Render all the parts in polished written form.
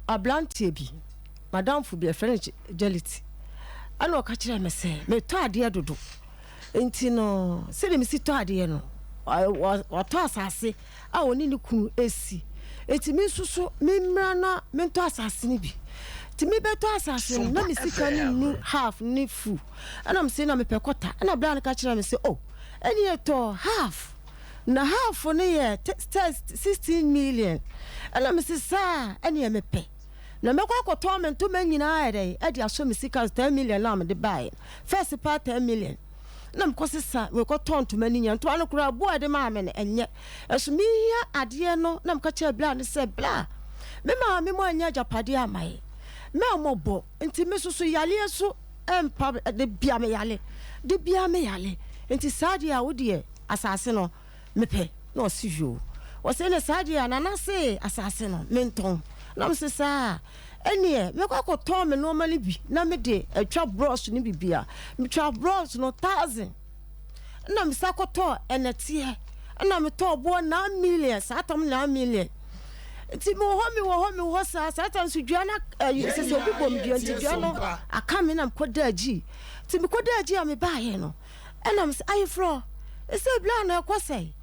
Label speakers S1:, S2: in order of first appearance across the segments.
S1: Aberanteɛ bi, m'adamfo bi, yɛfrɛ no Jelity, ɛna ɔka kyerɛɛ me sɛ metɔ adeɛ dodo. Nti no, sɛdeɛ mesi tɔ adeɛ no, watɔ asase a ɔne ne kunu si. Nti me nso so memmra na mentɔ asase no bi. Nti mebɛtɔ asase no, na me sika no nnu half ne full. Ɛna mese na mepɛ kɔta. Ɛna bra no ka kyerɛɛ me sɛ, oh, ɛneɛ tɔ half. Na half no yɛ 16 million. Ɛna mese saa a, ɛneɛ mepɛ. Na mɛkɔ akɔtɔn me ntoma nyinaa ayɛ dɛn ɛde asɔ me sika 10 million no a mede baeɛ no. First paa 10 million. Na mekɔ sesa, mekɔtɔn ntoma no nyinaa. Ntoma no koraa bo a ɛde maa me no ɛnyɛ. Ɛso mehia adeɛ no na meka kyerɛɛ bra no sɛ, bra, me maame mo anyɛ agyapadeɛ ama yɛ. Mɛmmɔbɔ. Nti me nso so yareɛ so ɛmpa me, da bia me yare, da bia me yare. Nti saa deɛ a wo deɛ asase no mepɛ. Na ɔse yoo. Ɔse ɛneɛ saa deɛ a Nana se asase no mentɔn. Na mese saa a ɛneɛ mɛkɔ akɔtɔn me nnoɔma no bi na mede atwa brɔs no bibia. Metwaa brɔs no thousand. Ɛna mesa kɔtɔɔ ɛnɛteɛ. Ɛna metɔɔ boɔ 9 million, saa tam 9 million. Nti mewɔ hɔ, mewɔ hɔ, mewɔ hɔ saa. Saa tam nso dua no ɛyi sɛ sɛ obi bɔ me dua nti dua no aka me na mekɔ da agyi. Nti mekɔ da agyi a mebaeɛ no, ɛna mesɛ ayeforɔ ɛsɛ bla na ɛkɔ sɛe.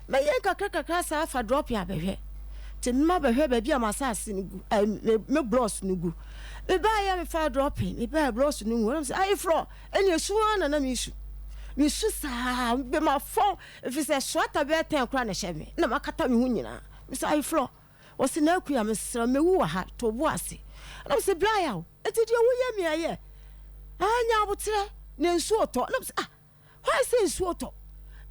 S1: Mɛyɛ nkakra kakra saa afa drɔpin abɛhwɛ. Nti mema bɛhwɛ baabi a m'asase no gu, ɛɛ me me blɔs no gu. Mebaeɛ a mefaa drɔpin, mebaeɛ blɔs no ngu. Ɛna mesɛ ayeforɔ ɛne esu ara na na mesu. Mesu saa, mafɔn ɛfiri sɛ soata bɛyɛ tɛn koraa na ɛhyɛ me na makata me ho nyinaa. Mesɛ ayeforɔ, wɔse na akua mesrɛ mewu wɔ ha, to bo ase. Ɛna mesɛ bra yaw, nti deɛ woyɛ me ayɛ, ah nya aboterɛ na nsuo tɔ. Ɛna mesɛ ah hwan sɛ nsuo tɔ?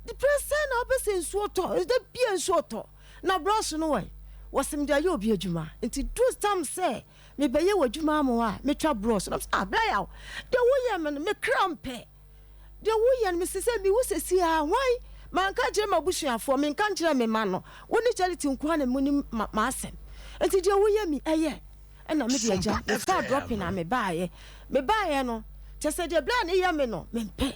S1: Berɛ sɛn na wopɛ sɛ nsuo tɔ? Da bia nsuo tɔ. Na brɔs no wɔ wɔse mede ayɛ obi adwuma nti duru tam sɛ mebɛyɛ w'adwuma ama wo a metwa brɔs. Na mesɛ ah bra yaw, deɛ woyɛ me no me kra mpɛ. Deɛ woyɛ no mese sɛ mewu sɛsi a hwan? Manka nkyerɛ m'abusuafoɔ, menka nkyerɛ me mma no, wo ne Charity nko ara na monim m'asɛm. Nti deɛ woyɛ mi ɛyɛ. Ɛna me deɛ agya, mefaa dropping a mebaeɛ. Mebaeɛ no, kyerɛ sɛ deɛ berɛ a ne yɛ me no, mempɛ.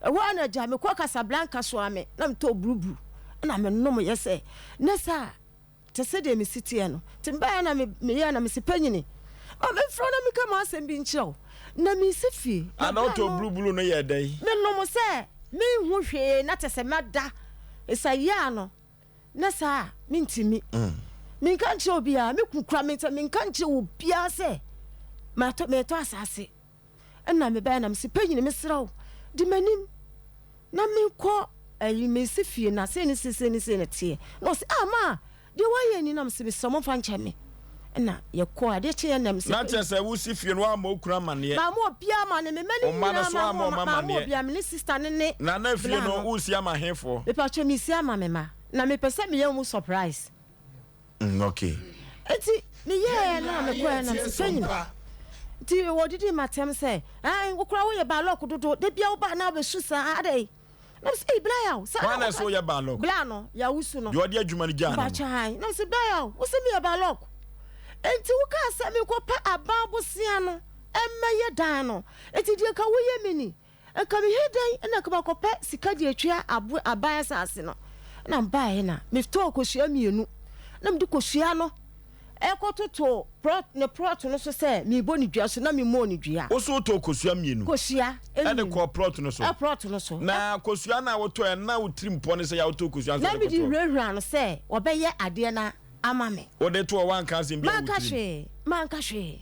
S1: Ɛhɔ ara na agya, mekɔɔ Casablanca soa me, na metɔɔ buruburu, ɛna menomyɛ sɛ, nɛ saa. Te sɛ deɛ mesi teɛ no. Nti mebaeɛ na meyɛɛ na mese, Panyini, ma memfrɛ wo na menka m'asɛm bi nkyerɛ wo. Na meresi fie. Na
S2: Ana
S1: berɛ
S2: wotɔɔ
S1: no,
S2: buruburu no yɛɛ dɛn?
S1: Menom sɛ menhu hwee na kyerɛ sɛ mada nsayaa no na saa a mentumi. Menka nkyerɛ obiara, me kunu koraa, menka nkyerɛ obiara sɛ matɔ, meretɔ asase. Ɛna mebaeɛ na mese, Panyini, mesrɛ wo, di m'anim na menkɔ ayi, mesi fie na sei ne sei, sei ne sei na ɛteɛ. Na ɔse, ah ma, deɛ woayɛ ni. Na mese, mesrɛ mo mfa nkyɛ me. Ɛna yɛkɔɔ, adeɛ kyeeɛ na mese,
S2: Na kyerɛ sɛ wosi fie no woamma wo kunu amanneɛ?
S1: Mamma obiara amanneɛ, me mma no
S2: Wo mma no
S1: nyinaa
S2: nso woamma
S1: mamma
S2: wɔn
S1: mamma
S2: amanneɛ?
S1: obiara, me ne sister no ne
S2: Na na fie
S1: bla
S2: no
S1: no.
S2: woresi ama hefoɔ?
S1: Mepakyɛ mesi ama me mma, na mepɛ sɛ meyɛ wɔn surprise.
S2: Mm, okay.
S1: Nti meyɛɛ na mekɔɛ na mesɛ nyina. Nti wɔdidi m'atɛm sɛ, ɛn wo koraa woyɛ baalɔk dodo, da bia woba na wobɛsu saa adɛn? Na mesɛ, ei bla yaw. Saa
S2: Hwan
S1: na
S2: na ɛsɛ woyɛ baalɔk?
S1: Bla no, yawusu no.
S2: Deɛ ɔde adwuma no gyaa no no.
S1: Mpakyɛ han. Na mesɛ, bla yaw, wo sɛ meyɛ baalɔk. Nti wokaa sɛ menkɔpɛ aban bosea no ɛmmɛyɛ dan no. Nti deɛ nka woyɛ me ni. Nka mehwɛ dɛn na nka makɔpɛ sika de atua abo aban asase no. Na mebaeɛ na metɔɔ kosua mmienu na mede kosua no ɛkɔtotoo prɔt ne prɔt no so sɛ merebɔ ne dua so na memmɔɔ ne dua.
S2: Wo so wotɔɔ kosua mmienu?
S1: Kosua
S2: Ɛde
S1: mmienu.
S2: kɔɔ prɔt no so?
S1: Ɛ prɔt no so.
S2: Na kosua no a wotɔɛ no na wo tirim pɔ ne sɛ yɛ a wotɔɔ kosua nso
S1: Na
S2: de
S1: mede
S2: kɔtoo?
S1: hurahura no sɛ ɔbɛyɛ adeɛ no ama me.
S2: Wode too hɔ woanka asɛm biara wɔ wo
S1: Manka
S2: tirim?
S1: hwee, manka hwee.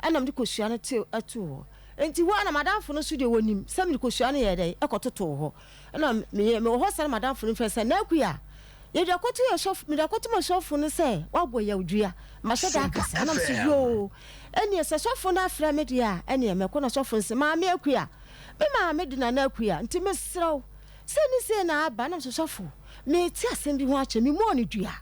S1: Ɛna mede kosua no too too hɔ. Enti hɔ ara na m'adamfo no nso deɛ wɔnim sɛ mede kosua no yɛɛ dɛn kɔtotoo hɔ. Ɛna meyɛ mewɔ hɔ saa na m'adamfo no frɛ sɛ, Naakuya, yɛde akɔto yɛn sɔfo, mede akɔto ma sɔfo no sɛ wabɔ yaw dua. Mahyɛ da akasa. Ɛna mese, Yoo, ɛnneɛ sɛ sɔfo no afrɛ me deɛ a, ɛnneɛ mɛkɔ. Na sɔfo no se, Maame Akua, me maame de Nana Akua, nti mesrɛ wo, sei ne sei na aba. Ɛna mese, Sɔfo, mete asɛm bi ho akyɛ, memmɔɔ no dua.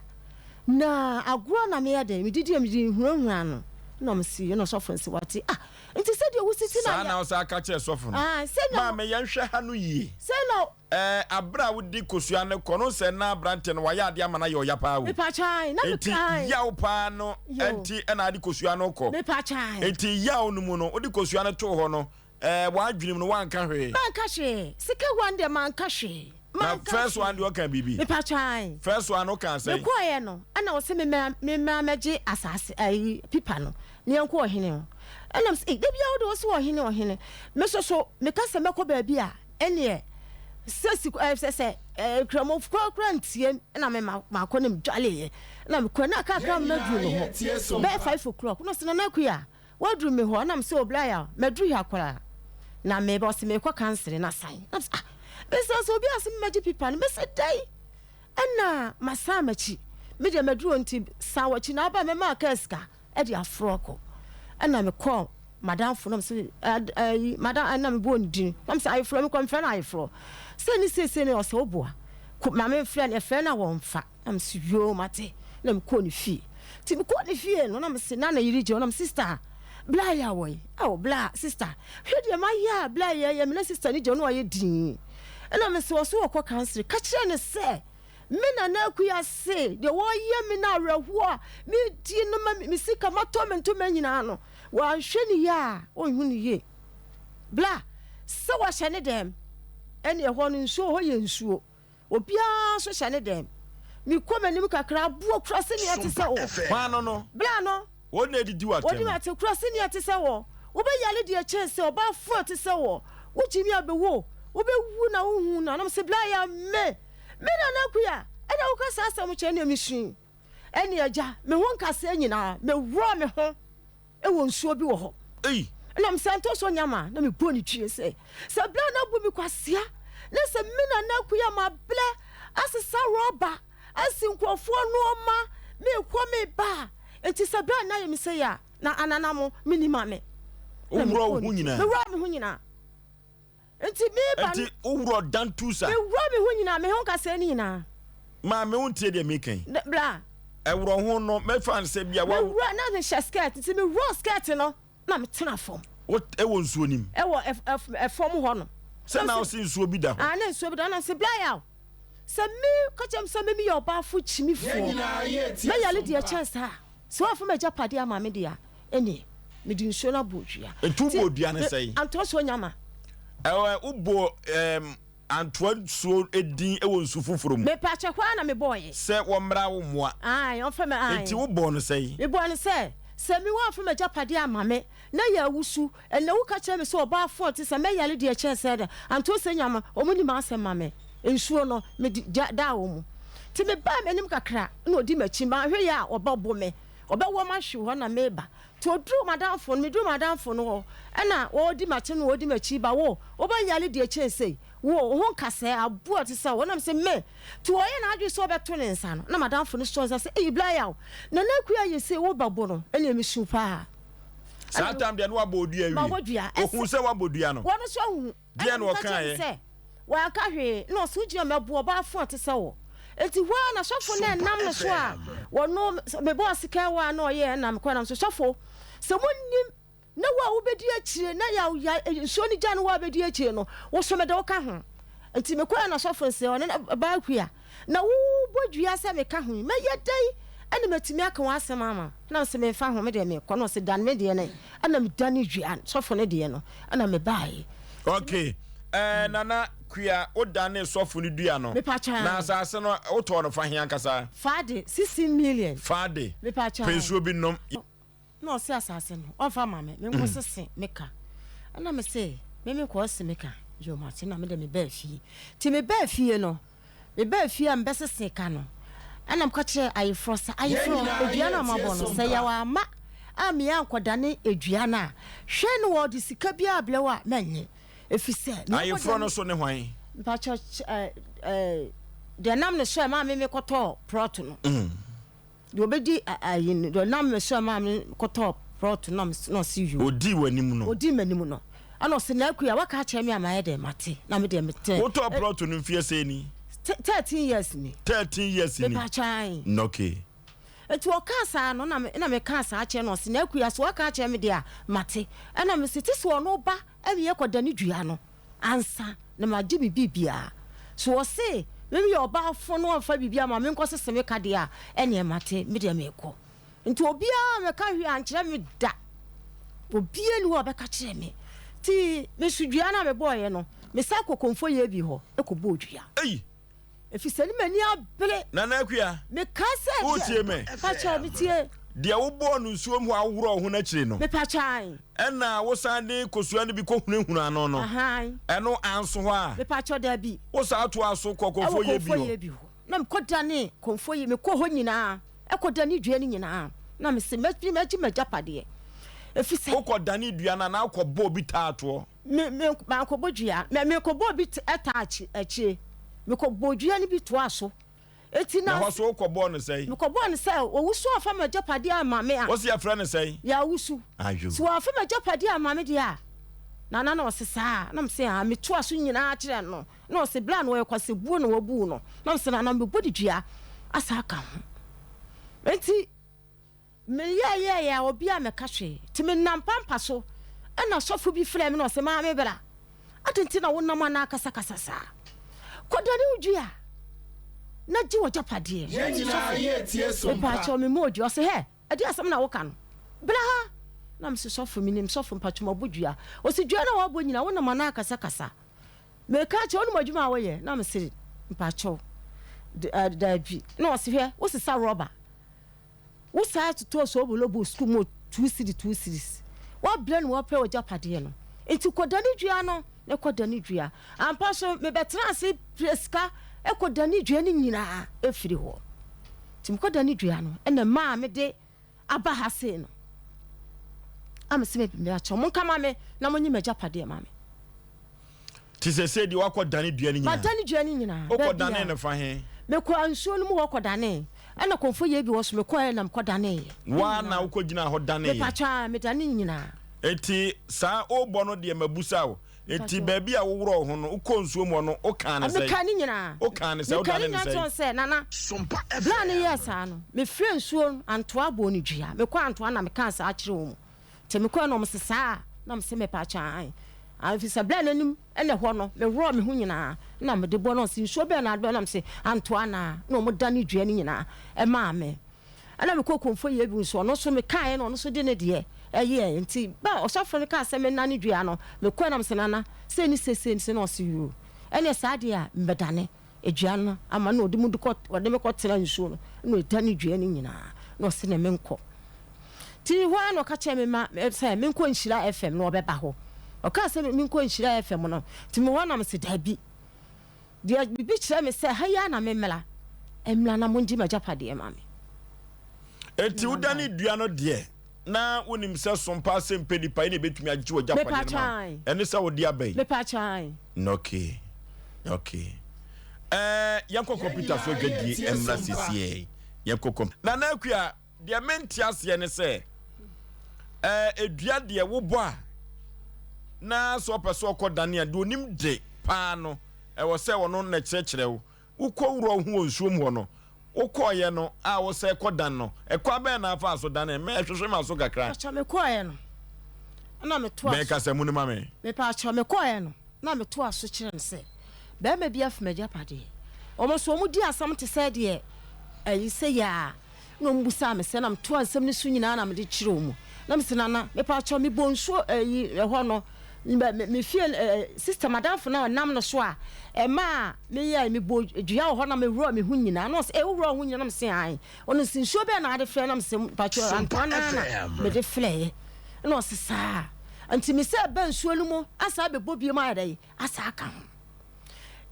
S1: Na agorɔ na meyɛ dɛn, medidi a mede hunahuna no. Ɛna ɔse, ɛna sɔfo no se, wate, ah, Nti sɛdeɛ wo sisi na
S2: Saa
S1: yɛ.
S2: na wosan ka kyerɛɛ sɔfo no.
S1: Ah, sɛ na.
S2: Maame, yɛnhwɛ ha no yie.
S1: Sɛ na.
S2: Ɛɛ, aberɛ a wode kosua no kɔ no, sɛ na aberanteɛ no wayɛ adeɛ ama no ayɛ ɔya paa o.
S1: Mepatwa, na
S2: Enti
S1: meka.
S2: yaw paa no
S1: Yo.
S2: nti na ade kosua no kɔ.
S1: Mepatwa.
S2: Enti yaw no mu no, wode kosua no too hɔ no, ɛɛ, w'adwene mu no woanka hwee.
S1: Manka hwee. Sika one deɛ manka hwee.
S2: Na
S1: Manka
S2: first
S1: hwee.
S2: one deɛ ɔka biribi.
S1: Mepatwɔ ae.
S2: First one no kaa sɛn?
S1: Mekɔeɛ no, ɛna ɔse memmra memmra mmɛgye asaase ayi pipa no na yɛnkɔ ɔhene hɔ. Ɛna mese ei, da biara wode wose ɔhene ɔhene. Me nso so meka sɛ mɛkɔ baabi a, ɛneɛ sɛ sik ɛɛ sɛ sɛ ɛɛ Nkramofoɔ koraa ntie ɛna me ma makɔ na medwaleeɛ. Ɛna mekɔɛ na aka kakra ma maduru no hɔ bɛyɛ 5 o'clock. Na ɔse Nana Akua, Woaduru me hɔ? Ɛna mese, O Blaya, maduru ha koraa na mereba. Ɔse, merekɔ kansere na san. Na mese, ah, mesan sɛ obi ase mɛgye pipa no, mese dɛn? Ɛna masan m'akyi. Me deɛ maduru hɔ nti san w'akyi na aba mɛma kaa sika de aforo akɔ. Ɛna mekɔɔ madamfo na mese, ɛyi, madam, ɛna mebɔɔ ne din. Na mese, ayeforɔ, mekɔ mefrɛ no ayeforɔ. Sɛ ne seesei ne ɔsɛ woboa. Ma memfrɛ no, yɛfrɛ no a wɔmfa. Na mese yoo mate na mekɔɔ ne fie nti mekɔɔ ne fie no na mese na ne yere gyina hɔ na mese sister bla yɛ awɔ yi oh bla sister hwɛ deɛ mayɛ a bla yɛ yɛ me na sister no gyina hɔ na wayɛ dinn ɛna mese ɔso ɔkɔ kansere ka kyerɛ ne sɛ me nana akua se deɛ wɔyɛ me no awerɛhoɔ a medie no ma me sika matɔ me ntoma nyinaa no wanhwɛ ne yie a ɔnhu ne yie bla sɛ wahyɛ ne dɛm ɛne ɛhɔ no nsuo hɔ yɛ nsuo Obiara nso hyɛ ne dɛm. Mekɔ m'anim kakra, aboɔ kura sɛnea ɛte sɛ wo.
S2: Hwan no no?
S1: Bla no.
S2: Wɔn na adidi w'atɛm.
S1: Wɔdi m'atɛm kura sɛnea ɛte sɛ wo. Wobɛyare deɛ ɛkyɛn sɛ ɔbaa fo a ɛte sɛ wo. Wogye me a bɛwu o. Wobɛwu na wonhu no. Na mese bla yɛ me. Me Nana Akua, ɛna woka saa asɛm kyerɛ nea mesui. Ɛne agya, me ho nkasɛɛ nyinaa, mewura me ho. wɔ nsuo bi wɔ hɔ.
S2: Ei!
S1: Ɛna mesɛ ntɔ so nyama na mebɔ ne twie sɛ, sɛ berɛ a na abu me kwasea ne sɛ me nana akua mabrɛ asesa rɔba asi nkurɔfoɔ nnoɔma mekɔ meba a, nti sɛ berɛ a na ayɛ me sei a na anana mo menni ma me. Na
S2: Woworɔ
S1: mebɔɔ
S2: wo
S1: ne
S2: ho
S1: twie.
S2: nyinaa?
S1: Meworɔ me ho nyinaa. Nti meba no.
S2: Nti woworɔ dantu sa?
S1: Meworɔ me ho nyinaa, me ho nkasɛɛ no nyinaa.
S2: Maame wontie deɛ meka yi.
S1: Bra.
S2: Ɛworɔ ho no mɛfa no sɛ bia wa.
S1: Meworɔ na mehyɛ skirt nti meworɔ skirt no na metena fam.
S2: Wo ɛwɔ nsuo no mu?
S1: Ɛwɔ ɛfam hɔ no.
S2: Sɛ na wose nsuo bi da hɔ?
S1: Ah na nsuo bi da hɔ na mese bra yaw sɛ me ka kyerɛ me sɛ me meyɛ ɔbaafo kyimifoɔ mɛyale deɛ kyɛn saa. Sɛ woamfa m'agyapadeɛ amma me deɛ a, ɛnneɛ mede nsuo no abɔ dua.
S2: Nti wobɔɔ dua no sɛn?
S1: Antoa suo nyama.
S2: Ɛwɔ wobɔɔ ɛɛm antoa suo din wɔ nsu foforɔ mu.
S1: Mepaakyɛ hɔ ara na mebɔɔeɛ.
S2: Sɛ wɔmmra wo mmoa.
S1: Ae, ɔmfa me ae.
S2: Nti wobɔɔ no sɛn?
S1: Mebɔɔ no sɛ, sɛ me woamfa m'agyapadeɛ amma me, na yɛ awusu, ɛnnɛ woka kyerɛ me sɛ ɔbaa fo a ɔte sɛ mɛyare deɛ ɛkyɛn sɛɛ da, antoa suo nyama, wɔn nni m'asɛm ma me. Nsuo no, mede gya daa wɔn mu. Nti mebaa m'anim kakra na ɔdi m'akyi, manhwɛ yie a ɔbɛbo me, ɔbɛwɔ m'ahwe hɔ na meba. Nti ɔduruu m'adamfo no, meduruu m'adamfo no hɔ ɛna ɔredi m'akyi na ɔredi m'akyi ba, wo, wobɛyare deɛ kyɛn sei, wo, wo ho nkasɛɛ, aboa te sɛ wo, na mese me. Nti ɔyɛɛ n'adwene sɛ ɔbɛto ne nsa no, na m'adamfo no sɔɔ nsa sɛ, ei Blayaw, Nana Akua ayɛ sei, wobɛbo no, ɛnneɛ mesu paa.
S2: Saa
S1: Ɛna
S2: time deɛ na wabɔ odua awie.
S1: Mabɔ dua.
S2: Ohuu sɛ wabɔ dua no.
S1: Wɔn nso ahuhu.
S2: Deɛn
S1: Ɛnna
S2: na
S1: meka kyerɛɛ no
S2: ɔkaeɛ?
S1: sɛ, Wanka hwee. Ɛnna ɔse, Wogyina mɛbo ɔbaa fo a ɔte sɛ wo. Enti hɔ ara na sɔfo no a ɛnam no so a wɔno mebɔɔ sekan wɔ a na ɔyɛɛ ɛnna mekɔe na mese, Sɔfo, sɛ monnim na wo a wobɛdi akyire na yaw ya nsuo no gya no wo a wobɛdi akyire no, wo so mede wo ka ho. Enti mekɔe na sɔfo no se, ɔne no baa hwia. Na wobɔ dua sɛ meka ho yi, mɛyɛ dɛn na matumi aka w'asɛm ama wo? Ɛna ɔse, Memfa ho, me deɛ mekɔ. Ɛna ɔse, Dane me deɛ no. Ɛna medane dua no, sɔfo no deɛ no, ɛna mebaeɛ.
S2: Ok, eh, Nana Kua, wodanee sɔfo no dua no,
S1: Mepakyɛ
S2: na asase no, wotɔɔ no fa he ankasa?
S1: Fa de, 16 million.
S2: Fa de,
S1: Mepakyɛ
S2: pɛ nsuo bi nom.
S1: Na ɔse asase no ɔmfa ma me menkɔ sese me ka ɛna me se me menkɔ se me ka yoo mate na me de me baa fie ti me baa fie no me baa fie a me bɛsese ka no ɛna meka kyerɛ ayeforɔ sɛ ayeforɔ edua no a mabɔ no sɛ yɛwɔ ama a me ankɔdane edua no a hwɛ no wɔde sika biara blɛ wo a mɛnye ɛfiri sɛ
S2: ayeforɔ no so ne hwan
S1: mpakyɛ ɛɛ deɛ nam ne so ɛma me mekɔtɔɔ prɔto no mm. Deɛ ɔbɛdi ayi no, deɛ ɔnam me so ɛmaa me kɔtɔɔ prɔto na na ɔse yoo.
S2: Ɔdii w'anim no.
S1: Ɔdii m'anim no. Ɛna ɔse Naakuya waka akyerɛ me a mayɛ dɛn mate na me deɛ mete.
S2: Wotɔɔ prɔto no mfeɛ sɛn ni?
S1: 13 years ni.
S2: 13 years ni.
S1: Mepaakyɛ ae.
S2: Okay.
S1: Nti ɔkaa saa no na me na mekaa saa kyerɛ no ɔse Naakuya so waka akyerɛ me deɛ a mate. Ɛna mese te sɛ ɔno ba ɛne yɛkɔ dane dua no. ansa na magye me biribiara. So ɔse me meyɛ ɔbaafo na ɔmfa biribiara ma me nkɔsese me ka deɛ a, ɛneɛ mate, me deɛ meekɔ. Nti obiara ammɛka hwee ankyerɛ me da. Obiara nni hɔ a ɔbɛka kyerɛɛ me. Nti me so dua no a mebɔeɛ no, Mesan kɔ Komfo Yebi hɔ kɔbɔɔ dua.
S2: Ei!
S1: Efisɛ ne m'ani abere.
S2: Nana Akua,
S1: Mekaa sɛ deɛ.
S2: Wotie me?
S1: Mepakyɛw, metie.
S2: Deɛ wobɔɔ no nsuom hɔ a woworɔɔ wo ho no akyiri no.
S1: Mepakyɛw, ae.
S2: Ɛnna wosan de kosua no bi kɔhunahunaa ano no.
S1: Ahan.
S2: Ɛno anso hɔ a.
S1: Mepakyɛw, dabi.
S2: Wosan toaa so kɔɔ Komfo
S1: Ɛwɔ
S2: Yebi
S1: Komfo
S2: hɔ.
S1: Yebi hɔ. Na mekɔdanee Komfo Yebi, mekɔɔ hɔ nyinaa, ɛkɔdanee dua no nyinaa. Na mese, mɛgye m'agyapadeɛ, efisɛ.
S2: Wokɔdanee dua no anaa wokɔbɔɔ obi taatoɔ?
S1: Me, me, mankɔbɔ dua. Me, mekɔbɔɔ bi taa akyi, akyire. Mekɔbɔɔ dua no bi toaa so. Eti na.
S2: Na hɔ so wokɔbɔɔ no sɛn?
S1: Mekɔbɔɔ no sɛ, Owusu amfa m'agyapadeɛ amma me a.
S2: Wose yɛfrɛ no sɛn?
S1: Yawusu.
S2: Ayo.
S1: Sɛ wamfa m'agyapadeɛ amma me deɛ a, Nana na ɔse saa. Na mese aa, metoa so nyinaa kyerɛɛ no. Na ɔse berɛ a na ɔyɛ kwasebuo na wabuu no. Na mese Nana mebɔ ne dua asa aka ho. Enti. Meyɛɛyɛɛe a obiara ammɛka hwee, nti menam pampa so ɛna sɔfo bi frɛɛ me na ɔse, Maame bra, adɛn nti na wonam anaa kasakasa saa? Kɔdane wo dua na gye w'agyapadeɛ.
S3: Yɛn nyinaa
S1: Sɔfo,
S3: yɛretie so mpa.
S1: mepaakyɛw memmɔɔ dua. Ɔse, Hɛ, ɛdeɛn asɛm na woka no? Bra ha! Na mese, Sɔfo, menim sɔfo, mpakyɛw mabɔ dua. Ɔse, Dua no a woabɔ nyinaa wonam anaa kasakasa? Meka kyerɛ wo, wonim adwuma a woyɛ? Na mese, Mpakyɛw, daabi. Na ɔse, Hwɛ, wosesa rɔba. Wo saa totɔɔ soobolo bɔɔ sukuu mu two cedi two cedis. Woabrɛ na woapɛ w'agyapadeɛ no. Nti kɔdane dua no na kɔdane dua. Ampa so mebɛtenaa ase piree sika kɔdane dua no nyinaa firi hɔ. Nti mekɔdane dua no na ɛmaa mede aba ha sei no. A mese meakyɛw monka ma me na monye m'agyapadeɛ ma me.
S2: Te sɛ sɛ deɛ wakɔ dane dua no nyinaa.
S1: Madane dua no nyinaa.
S2: Wokɔ dane no fa he?
S1: Mekɔ nsuo no mu hɔ kɔ danee. Ɛna kɔmfo yɛ bi wɔ so mekɔɛ na mekɔ danee.
S2: Waa na wokɔ gyinaa hɔ danee?
S1: Mepatwa medane nyinaa.
S2: Eti saa wobɔ no deɛ mabusa wo. Eti baabi a woworɔ wo ho no wokɔ nsuo mu hɔ no wokaa no sɛn?
S1: Mekaa ne nyinaa.
S2: Wokaa no sɛn?
S1: Mekaa ne
S2: Wodane no
S1: nyinaa
S2: sɛn?
S1: kyerɛ sɛ nana berɛ a ne yɛɛ saa no mefrɛ nsuo no Antoa bɔɔ no dua. Mekɔ Antoa na mekaa saa kyerɛ wɔn. Nti mekɔɛ na ɔmo se saa a na mese mepaakyɛw aane aane efisɛ berɛ a n'anim na ɛhɔ no meworɔɔ me ho nyinaa na mede bɔ na ɔse nsuo bɛn na ade bɛ na mese antoa anaa na ɔmo dane dua no nyinaa ɛmaa me ɛna mekɔɔ komfo yɛ bi nso ɔno nso mekaeɛ na ɔno nso de ne deɛ ɛyɛɛ nti ba ɔsɔfo no kaa sɛ menane dua no mekɔɛ na mese nana sei ne sei sei ne sei na ɔse yoo ɛneɛ saa deɛ a mebɛdane dua no ama na ɔde mu de kɔ ɔde me kɔtena nsuo no na ɔdane dua no nyinaa na ɔse ne menkɔ Nti hɔ ara na ɔka kyerɛɛ me ma sɛ menkɔ Nhyira FM na ɔbɛba hɔ. Ɔkaa sɛ menkɔ Nhyira FM no, nti mewɔ hɔ na mese daabi. Deɛ biribi kyerɛ me sɛ ha yi ara na memmra, mmra na mongye m'agyapadeɛ ma me.
S2: Enti wodane dua no deɛ, na wonim sɛ sompa asɛm pɛ nipa yi na ɛbɛtumi agye w'agyapadeɛ no ma wo. Ɛne sɛ wode aba yi.
S1: Mepatwa.
S2: Okay, okay. Ɛɛ, yɛnkɔ kɔmputa so adwadie mmra sesiei. Yɛnkɔ kɔmputa. Nana Akua, Deɛ mente aseɛ ne sɛ, ɛɛ dua deɛ wobɔ a na sɛ ɔpɛ sɛ ɔkɔ dane a, deɛ onim de paa no, ɛwɔ sɛ ɔno na ɛkyerɛkyerɛ wo. Wokɔ wura wo ho wɔ nsuom hɔ no, wokɔeɛ no a wosɛ kɔ dan no, ɛkwan bɛn na afaa so dane? Mɛ hwehwe m'aso kakra.
S1: Mepakyɛw mekɔeɛ no na metoa
S2: Bɛn
S1: so.
S2: kasa mu no ma me.
S1: Mepakyɛw mekɔeɛ no na metoa so kyerɛ no sɛ barima bi afi m'agyapadeɛ. Wɔn nso wɔdi asɛm te sɛ deɛ ayi sɛ yaa. Na wɔn bisaa me sɛ, na metoa nsɛm no so nyinaa na mede kyerɛ wɔn. Na mese, Nana, mepaakyɛw, mebɔ nsuo ɛyi ɛhɔ no, me me fie ɛɛ sista madamfo no a ɔnam no so a ɛmaa meyɛɛ mebɔ dua wɔ hɔ na mewura me ho nyinaa. Na ɔse, ee wowura wo ho nyinaa? Na mese, ae. Ɔno se, nsuo bɛn na ade frɛ? Na mese, mpaakyɛw, antoa no ara na mede frɛeɛ. Na ɔse, saa. Nti me sɛ ɛba nsuo no mu asa abɛbɔ biom ayɛ dɛn? Asa aka ho.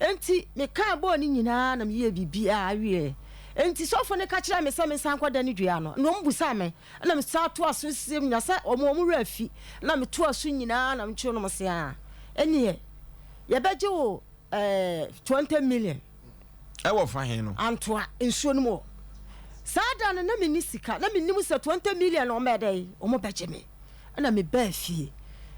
S1: Enti mekaa bɔɔ ne nyinaa na meyɛɛ biribiara wieɛ. Enti sɔfo no ka kyerɛɛ me sɛ mensan nkɔda ne dua no, na wɔbisaa me, na mesan toaa so sɛ na sɛ wɔn wɔn werɛ afi, na metoaa so nyinaa na mekyerɛ no sɛ ah, ɛneɛ yɛbɛgye wo eh, 20 million.
S2: Ɛwɔ fa he no?
S1: Antoa nsuo no mu hɔ. Saa da no na menni sika, na mennim sɛ 20 million no wɔbɛyɛ dɛn, wɔbɛgye me. Ɛna mebaa fie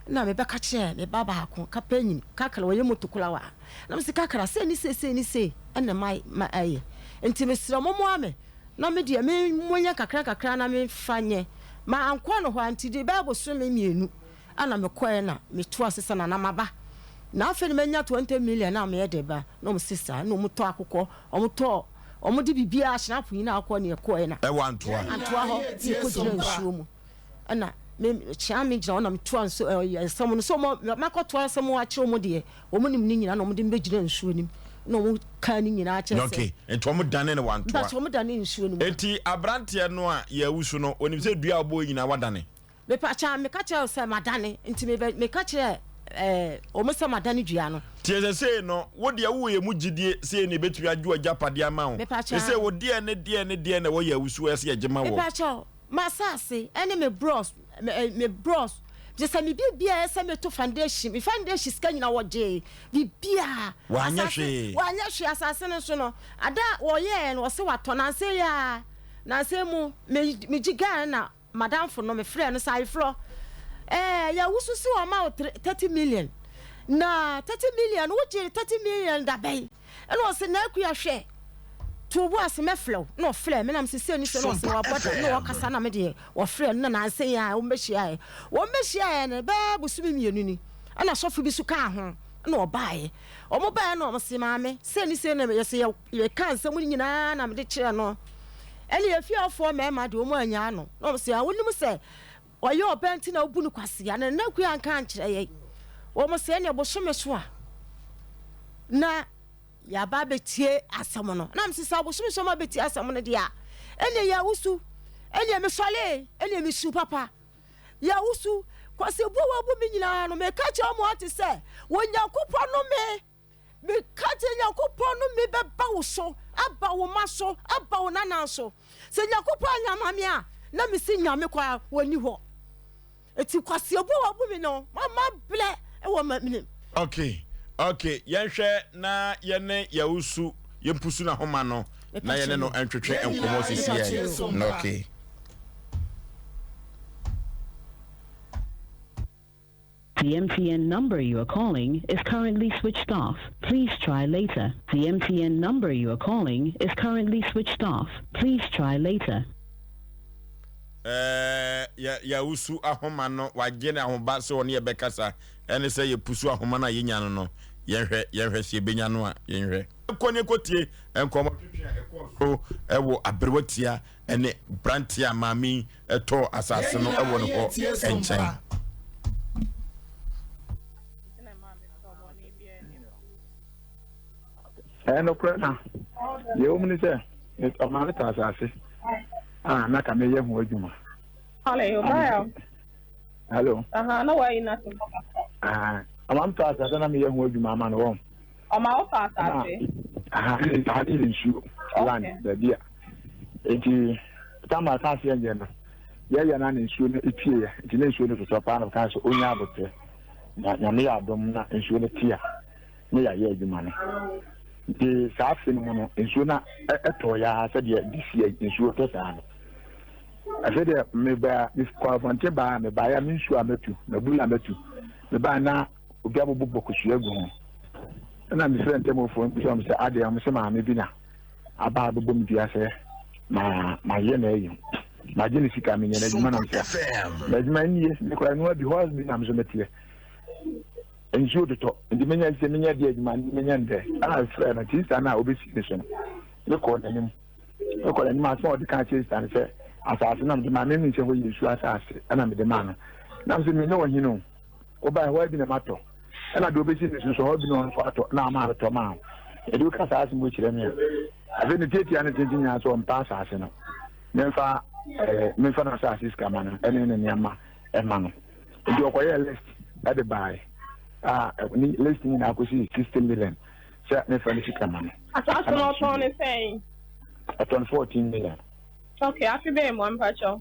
S1: na mebɛka kyerɛɛ me ba baako, kapanyin, Kakra, ɔyɛ moto kulawa. Na mese, Kakra, sei ne sei, sei ne sei na ma ma ayɛ. Nti mesrɛ mo moa me na me deɛ me monyɛ nkakra nkakra na memfa nyɛ. Mankɔ no hɔ a, nti de bɛyɛ bosome mmienu ɛna mekɔɛ na metoa so sɛ Nana maba. Na afei na manya 20 million a meyɛ de ba. Na wɔn se saa, na wɔn tɔ akokɔ, wɔn tɔ, wɔn de biribiara, hyinapo nyinaa kɔ ne ɛkɔɛ na.
S2: Ɛwɔ Antoa.
S1: Antoa hɔ, ne ɛkɔgyina nsuo mu. Ɛna. Me kyea me gyina hɔ na metoa nso ɛɛ nsɛm no sɛ wɔn makɔtoa nsɛm akyerɛ wɔn deɛ wɔn nim ne nyinaa na wɔn de me bɛgyina nsuo no mu na wɔn kaa ne nyinaa kyerɛ sɛ.
S2: Okay, nti wɔn dane no wantoa.
S1: Mpakyɛ wɔn dane nsuo no mu.
S2: Nti aberanteɛ no a yɛawusu no onim sɛ dua a ɔbɔɔ nyinaa wadane.
S1: Mepakyɛ meka kyerɛ wo sɛ madane nti mebɛ meka kyerɛ ɛɛ wɔn sɛ madane dua no.
S2: Nti sɛsei no wo deɛ wowɔ yɛn mu gyidie sɛ yɛn na yɛbɛtumi agye w'agyapadeɛ ama wo.
S1: Mepakyɛ.
S2: Sɛsei wo deɛn ne deɛn ne deɛn na ɛwɔ yɛn awusu hɔ ɛsɛ yɛgye ma wɔ.
S1: Mepakyɛ M'asase ne me brɔs, me, me brɔs, kyerɛ sɛ me biribiara ɛsɛ meto foundation, me foundation sika nyina wɔgyee, biribiara.
S2: Wanyɛ
S1: Asase,
S2: hwee.
S1: wanyɛ hwee, asase no nso no, ada a wɔyɛɛ no, wɔse watɔ, nansa yi ara, nansa yi mu, me, megye gaa na madamfo no, mefrɛɛ no sɛ ayeforɔ, ɛɛ, yɛwoso se wɔma wo 30 million, na 30 million, wogyee 30 million da bɛn? Ɛna ɔse, Na'Akua hwɛ, to wo bo ase mɛfrɛ wo. Na ɔfrɛɛ me na mese sei ne sei, na ɔse
S3: Sompa
S1: wabɔ dam, na
S3: FM.
S1: ɔkasa na me deɛ wɔfrɛɛ no na nansa yi ara wɔn bɛhyiaeɛ. Wɔn bɛhyiaeɛ no bɛyɛ bosome mmienu ni, ɛna sɔfo bi nso kaa ho na ɔbaeɛ. Wɔn baeɛ na wɔse maame sei ne sei na yɛse yɛ yɛkaa nsɛm no nyinaa na mede kyerɛɛ no. Ɛne efiefoɔ mmarima deɛ wɔn annya ano na wɔse ah wonim sɛ Ɔyɛ ɔbaa nti na wobu no kwasea na Nana Akua anka ankyerɛ yɛn. Wɔn sɛ ɛneɛ bosome so a na yɛaba abɛtie asɛm no. Na mese sɛ bosome so ma bɛtie asɛm no deɛ a ɛneɛ yɛawusu. Ɛneɛ mesɔlee, ɛneɛ mesu papa. Yɛawusu. Kwasi bu a wabu me nyinaa no meka kyerɛ wɔn ate sɛ Onyankopɔn no me. Meka kyerɛ Nyankopɔn no me bɛba wo so, aba wo mma so, aba wo nanan so. Sɛ Nyankopɔn anyɛ ama me a, na mese Nyame koraa ɔnni hɔ. Eti kwaseɛbu a wabu me no, mama blɛ wɔ m'anim.
S2: Ok ok yɛnhwɛ na yɛne Yawusu yɛmpusu n'ahoma no na yɛne no ntwetwe nkɔmmɔ sisiɛ. Ok.
S4: The MTN number you are calling is currently switched off. Please try later. The MTN number you are calling is currently switched off. Please try later.
S2: Ɛɛ yɛ yɛawusu ahoma no wagye ne ahoba sɛ ɔne yɛbɛkasa ɛne sɛ yɛpusu ahoma no a yɛnya no no yɛnhwɛ yɛnhwɛ sɛ yɛbɛnya no a yɛnhwɛ. Kɔ ne kɔtie nkɔmmɔ twetwe a ɛkɔɔ so wɔ aberewa tia ne branteɛ a maame yi tɔɔ asase no wɔ ne hɔ nkyɛn.
S5: Ɛyɛ nokorɛ na deɛ ɛwɔ mu ne sɛ ɔmaa me tɔ asase a na ka meyɛ ho adwuma. Hello. Ɔmaa me tɔ asase na meyɛ ho adwuma ama no wɔn.
S6: Ɔma wo tɔ asase.
S5: Aha, aha ne yɛ nsuo land baabi a. Nti tam a asase yɛ nyɛ no, yɛyɛ na ne nsuo no epie yɛ. Nti ne nsuo no totɔ paa na ɔka sɛ onya abotrɛ. Na nyame yɛ adom na nsuo no te a, ne yɛayɛ adwuma no. Nti saa afe no mu no, nsuo no ɛtɔɔ yɛ ara sɛdeɛ this year nsuo tɔ saa no. Afei deɛ mebaa, mekɔ abɔnten baa, mebaeɛ a me nsuo a matu, mabula matu. Mebaa na obi abobɔ kosua agu ho. Ɛna mefrɛ ntamufoɔ no bisa wɔn sɛ adeɛ wɔn sɛ maame bi na aba abɛbɔ me dua sɛ ma mayɛ na ayi magye ne sika menyɛ n'adwuma nam sɛ n'adwuma nie mekora noa bi hɔ bi nam so meteɛ nsuo totɔ nti menya sɛ menya di adwuma menya ndɛ ɛna mefrɛ no nti sista no a obɛsi ne so no mekɔɔ n'anim mekɔɔ n'anim asɛm a ɔde ka kyerɛ sista no sɛ asase na mede maa me sɛ hɔ yɛ nsuo asase ɛna mede maa no nam sɛ menyɛ ɔhene o Wobae, hɔ ara bi na matɔ. Ɛna deɛ ɔbɛsi me so nso, hɔ bi na ɔno nso atɔ, na ama metɔ maa wo. Ɛde woka saa asɛm wei kyerɛ me a, afei ne tiatia ne tenten nyinaa sɛ ɔmpa asase no, memfa ɛɛ memfa n'asase sika ma no ɛne ne nneɛma ɛma no. Nti ɔkɔyɛɛ list ɛde bae a ne list nyinaa kɔsi 60 million sɛ memfa ne sika ma no.
S6: Asase no ɔtɔn ne sɛn?
S5: Ɔtɔn 14 million.
S6: Okay, afe bɛn mu mpakyɛw?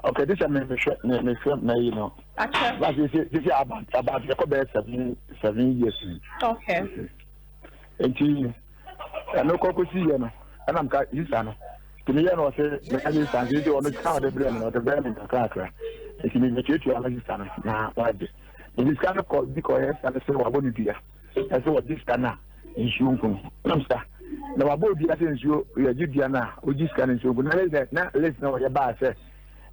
S5: Okay, this me me hwɛ me me hwɛ mɛ yi no.
S6: Akyɛ.
S5: Ba sisi sisi about about ɛkɔ bɛyɛ seven years ni.
S6: Okay.
S5: Nti ɛno kɔ kɔsi yɛ no ɛna mka sisa no nti meyɛ no ɔse meka sɛ sisa nti ɔno sika ɔde brɛ me no ɔde brɛ me kakrakra nti mebɛtuatua ma sisa no na wagye nti sika no kɔ bi kɔyɛ sika no sɛ wabɔ no dua ɛsɛ wɔgye sika no a nsuo nku no nam sa na wabɔ obi ase nsuo yɛgye dua no a ogye sika no nsuo nku no na na list na wɔyɛ baa sɛ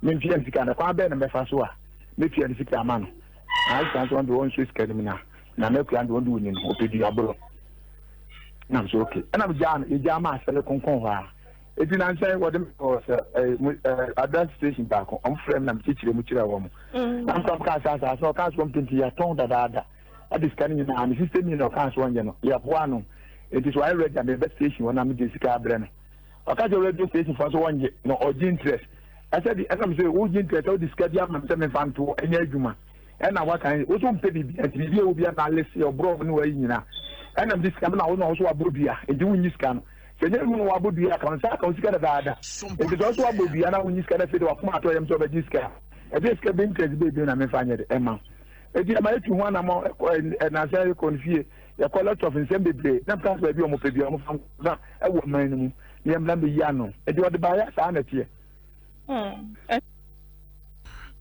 S5: mentua ne sika no kwan bɛn na mɛfa so a mɛtua ne sika ama no na sika nso ɔno deɛ ɔnsuo sika no mu na na mɛkua no deɛ ɔno deɛ ɔni no ɔpɛ dua boro nam so okay ɛna megyaa no yɛgyaa ma asɛre konkɔn hɔ a. Eti nansa yi wɔde me kɔɔ sɛ ɛɛ mu ɛɛ adansi station baako. Wɔn frɛ me na mekyekyere mu kyerɛ wɔn. Na mekɔ kaa sɛ asaase no ɔkaa sɛ wɔn penti yɛatɔn dadaada. Ɛde sika no nyinaa ne sista mi na ɔkaa sɛ ɔnyɛ no yɛboa no. Eti so ayɛ ready a meba station hɔ na megye sika abrɛ no. Ɔka kyerɛ radio station foɔ sɛ wɔngye na ɔgye interest. Ɛsɛ de ɛna me sɛ wogye interest sɛ wode sika bi ama me sɛ memfa nto ɛnyɛ adwuma. Ɛna waka wo so mpɛ biribi nti biribi a ɛwɔ bi na alese ɔborɔ ne wayi nyinaa. Ɛna mede sika no na wo na wo so wabɔ dua nti wonnyi sika no. Sɛ nyɛ hu no wabɔ dua ka wo nsa aka wo sika dadaada. Nti sɛ ɔso wabɔ dua na wonyi sika na afei de wakoma atɔ yam sɛ ɔbɛgye sika a, ɛdeɛ sika bɛ interest bɛɛ bio na memfa nyɛ de ɛma wo. Enti ɛma yɛtu ho anamɔ ɛkɔ ɛnansa yɛkɔ no fie yɛkɔ lot of nsɛm bebree na meka sɛ baabi a wɔpɛ biara wɔmfa nkɔ na ɛwɔ man no mu na yɛmmra mmɛyi ano. Enti ɔde baeɛ a saa na ɛteɛ.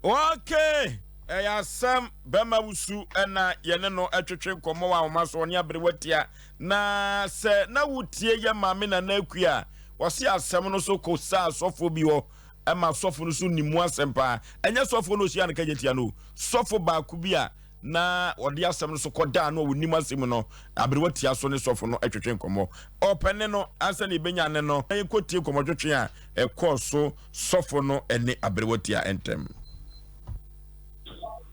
S2: Okay, ɛyɛ asɛm bɛma wusu ɛna yɛne no ɛtwetwe nkɔmmɔ wɔ ahoma so ɔne aberewa tia na sɛ na wotie yɛ maame Nana Akua a wɔse asɛm no so kɔ saa asɔfoɔ bi hɔ ɛma sɔfo no so nim mu asɛm paa ɛnyɛ sɔfo no ɔhyia no kagye tia no sɔfo baako bi a na ɔde asɛm no so kɔdaa no a ɔnim asɛm no aberewa tia so ne sɔfo no ɛtwetwe nkɔmmɔ ɔpɛ ne no ansa na yɛbɛnya ne no na yɛnkɔtie nkɔmmɔtwetwe a ɛkɔɔ so sɔfo no ne aberewa tia ntɛm.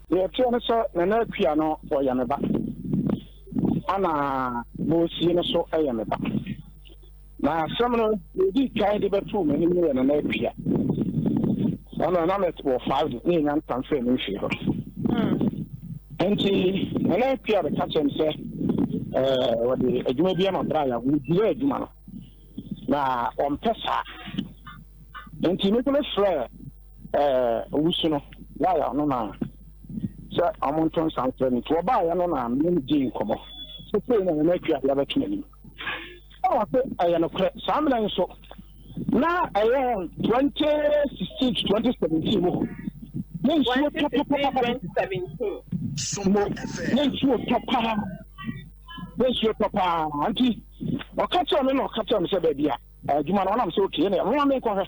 S3: Deɛ ɛteɛ ne sɛ Nana Akua no ɔyɛ me ba ana Bosie no so yɛ me ba. Na asɛm no deɛ ɛdi kan de bɛtoo m'anim no yɛ Nana Akua. Ɛna na mewɔ five ne yɛnya ntam fɛ me mfie hɔ. Nti Nana Akua bɛka kyerɛ me sɛ wɔde adwuma bi ama bra yɛ wɔdwira adwuma no na ɔmpɛ saa. Nti me nso mefrɛ owusu no yaya no na sɛ ɔmo nto nsa mfrɛ no. Nti wɔbaeɛ no na me ne no dii nkɔmmɔ sɛ sei na Nana Akua de abɛto m'anim. Ɛna ɔse ɛyɛ nokorɛ. Saa mmerɛ nso na ɛyɛ 2016 to 2017 mu hɔ. Na nsuo tɔ papapapa. Mo na nsuo tɔ paa. Na nsuo tɔ paa. Nti ɔka kyerɛ me na ɔka kyerɛ me sɛ baabi a adwuma no ɔnam sɛ okay na ɛho ame nkɔhwɛ.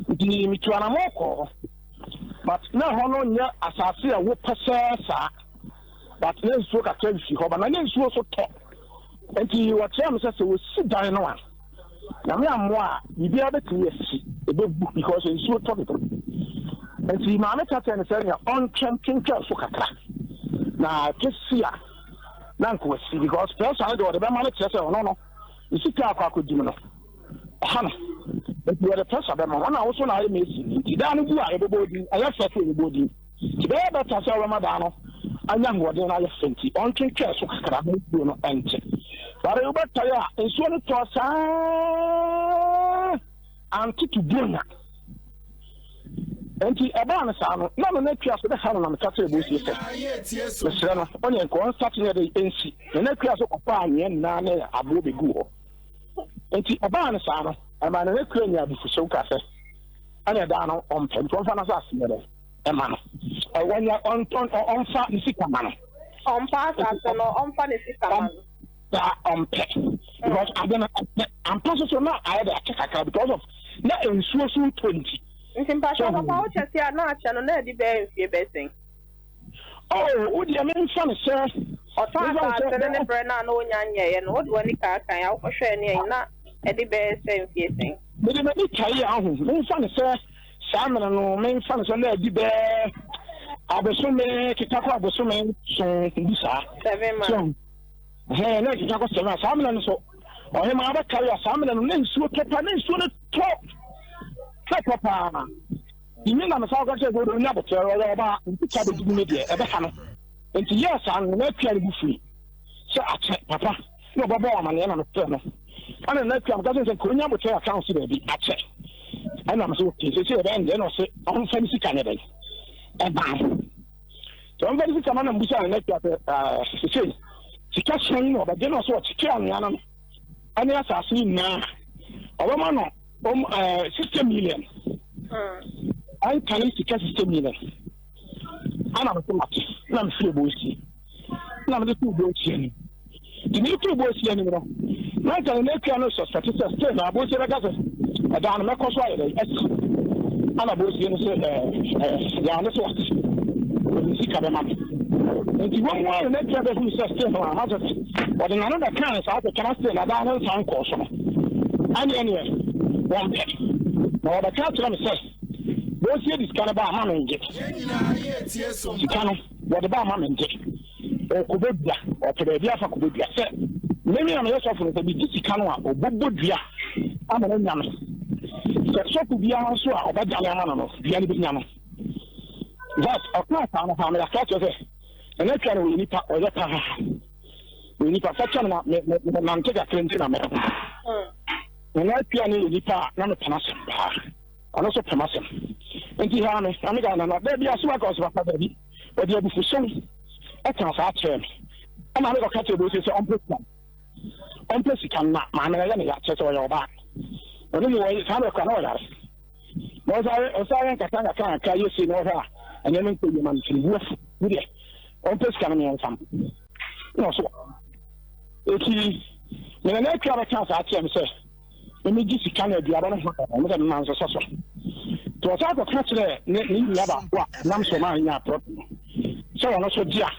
S3: Nti metu anamɔ kɔɔ hɔ. But na ɛhɔ no nyɛ asase a wopɛ sɛ saa. But na nsuo kakra fi hɔ ba na na nsuo so tɔ. Nti wɔkyerɛ me sɛ sɛ wɔsi dan no a Nyame ammoa a biribiara bɛtumi asi, ɛbɛbu because nsuo tɔ dodo. Nti maame ka kyerɛ no sɛ nea ɔntwɛn twentwɛn so kakra na kɛsi a na nka wasi because pressure no deɛ ɔde bɛma no kyerɛ sɛ ɔno no ne sika akɔ akɔdi mu no ɛha no nti wɔde pressure bɛma wɔn a woso na ayɛ mesi nti daa no bu a yɛbɛbɔ odin ɛyɛ fɛ sɛ yɛbɛbɔ odin nti bɛyɛ bɛta sɛ wɔbɛma daa no anya ahoɔden no ayɛ fɛ nti ɔntwentwɛn so kakra na nsuo no ɛnkyɛ bare wobɛtae a nsuo no tɔ saa antoto buronya nti ɛbaa no saa no na no n'atua so bɛha no na meka kyerɛ bosie sɛ mesrɛ no ɔne nka ɔnsate ne ɛde ɛnsi na n'atua so kɔfaa anwea nyinaa ne aboɔ bɛguu hɔ nti ɛbaa no saa no ɛmaa no n'akura nya abufuhyew ka sɛ ɛna ɛdaa no ɔmpɛ nti ɔmfa n'asase yɛ dɛ ɛma no ɛwɔnyɛ ɔntɔn ɔmfa ne sika ma no.
S6: Ɔmfa asase no ɔmfa ne sika ma no.
S3: Saa ɔmpɛ because ade no ɔmpɛ ampa so so na ayɛ de akyɛ kakra because of na nsuo so ntɔ nti.
S6: Nti mpakyɛw papa wo kyɛ se a na akyɛ no na adi bɛyɛ mfie bɛyɛ sɛn?
S3: Oh, wo deɛ memfa no sɛ.
S6: Ɔtɔ asase no ne berɛ no a na ɔnya nyɛeɛ no, wode w'ani kaakae a wokɔhwɛɛ ne ayi na ɛde bɛyɛ sɛ mfie sɛn?
S3: Mede m'ani kae a, ahu, memfa no sɛ saa mmerɛ no, memfa no sɛ na adi bɛyɛ abosome, keka kɔ abosome nson bi saa.
S6: Seven months.
S3: So, ɛhɛn, na ɛkeka kɔ seven, saa mmerɛ no so, ɔhemaa bɛkae a, saa mmerɛ no, na nsuo tɔ pa, na nsuo no tɔ, na ɛtɔ paa. Imi na mesan ka kyerɛ sɛ ɔnya aboterɛ, ɔyɛ ɔbaa, nti ka bɛdidi me deɛ, ɛbɛha no. Nti yɛɛ saa no, na atua no bo fui sɛ akyɛ papa na ɔbɛbɔ amaneɛ na mefrɛ no. Ɛna na atua meka kyerɛ sɛ nka ɔnya aboterɛ kakra, ɔse daabi, akyɛ. Ɛna mese okay, seesei ɛbɛyɛ ne deɛ, ɛna ɔse ɔmfa ne sika nyɛ dɛn, ɛma no. Sɛ ɔmfa ne sika ma na mbusa no na atua sɛ seesei sika sɛn na ɔbɛgye, na ɔse ɔkyekye anwea no no ɛne asase no nyinaa ɔbɛma no 60 million ɛnkane sika 60 million ana mese mate na mefiri bɔɔsie na mede too bɔɔsie anim nti mede too bɔɔsie anim no na nka ne n'atua no suspect sɛ still na bɔɔsie bɛka sɛ ɛdaa no mɛkɔ so ayɛ dɛ asi ana bɔɔsie no sɛ ɛɛ yaa ne so ate ɔde sika bɛma me nti wɔn mu a na n'atua bɛhunu sɛ still no a na sɛ ɔde n'ano bɛkaa saa kɛkɛ na still na daa no nsa nkɔɔ so no ɛne ɛneɛ. Wɔmpɛ. Na wɔbɛka akyerɛ me sɛ, Bosie de sika no ba a, ma mengye. Sika no, wɔde ba a, ma mengye. Ɔkɔbɔ dua, ɔpɛ baabi afa kɔbɔ dua. Sɛ me a meyɛ sɔfo no, sɛ megye sika no a, ɔbɛbɔ dua ama no anya me. Sɛ sɔfo biara nso a ɔbɛdane ama no no, dua no bɛnya no. But ɔkaa saa no paa, mede aka akyerɛ sɛ, ɛnɛ atwa no ɔyɛ nipa, ɔyɛ paa. Ɔyɛ nipa, fa kyɛ no na menante kakra nti na mɛho. Nana Akua no yɛ nipa a na mepɛ n'asɛm paa. Ɔno nso pɛ m'asɛm. Nti haa me, na meka Nana, dabi asɛm aka ɔsɛ papa dabi. Ɔde abufuhyew ɛkaa saa kyerɛɛ me. Ɛna me kɔka kyerɛ Bose sɛ ɔmpɛ sika no. Ɔmpɛ sika no na maame no yɛ ne ya kyerɛ sɛ ɔyɛ ɔbaa. Ɔno mu ɔyɛ saa bɛ kora na ɔyare. Na ɔsan ɔsan yɛ nkakra nkakra nkakra yɛ sei na ɔhwɛ a ɛnneɛma nkɔ yie ma no nti ne bu afu. Me deɛ ɔmpɛ sika no mmiɛnsa no. Na ɔso Enti me nana Akua bɛkaa saa kyerɛɛ me sɛ memmegye sika no aduaba no ho ɔno sɛ mema nsosɔ so. Nti ɔsan kɔka kyerɛɛ ne ne nua baako a nam so maa nyaa prɔt no sɛ ɔno nso gye a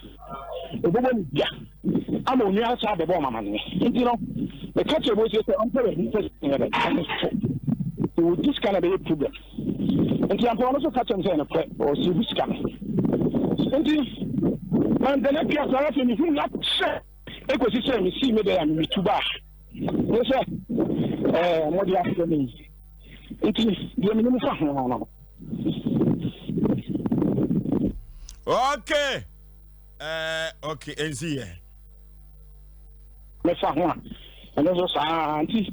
S3: ɔbɛbɔ ne dua ama onua no saa bɛbɔ ɔma amanneɛ. Nti no meka kyerɛ Mose sɛ ɔmpɛ baabi mfa sika no bɛ ɔno so sɛ wɔdi sika no ɛbɛyɛ problem. Nti ampa ɔno nso ka kyerɛ me sɛ nokorɛ ɔsɛ gu sika no. Nti mampɛ no atua saa afei mehu no akyɛ Ekosi sɛ misii me dan a mitu baa ne sɛ ɛɛ mode afrɛ me yi. Nti deɛ menim fa ho no no.
S2: Okay. Okay, ensi yɛ.
S3: Mefa ho a, ɛno nso saa nti